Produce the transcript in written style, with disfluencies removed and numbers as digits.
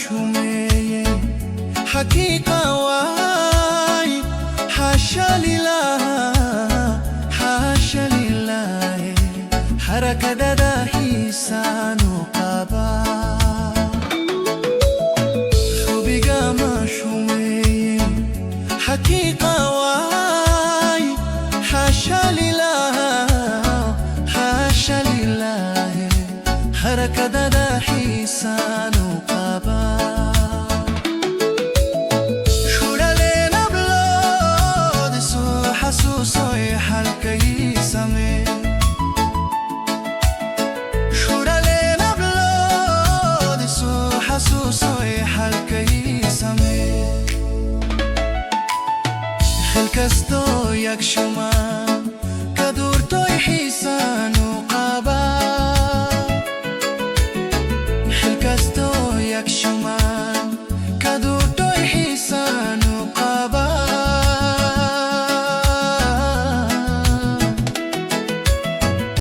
Xumeeyey, xaqiiqa waay. Xaasha lilah, xaasha lilaahi, xarakadada xiisaanu qabaa. Xubiga ma xumeeyey, xaqiiqa waay. Xaasha lilah, xaasha lilaahi, xarakadada xiisaanu qabaa. Shurale nablood, soo xasuusoy xalkay samee. Shurale nablood, soo xasuusoy xalkay samee. Xil kastoo yagsho.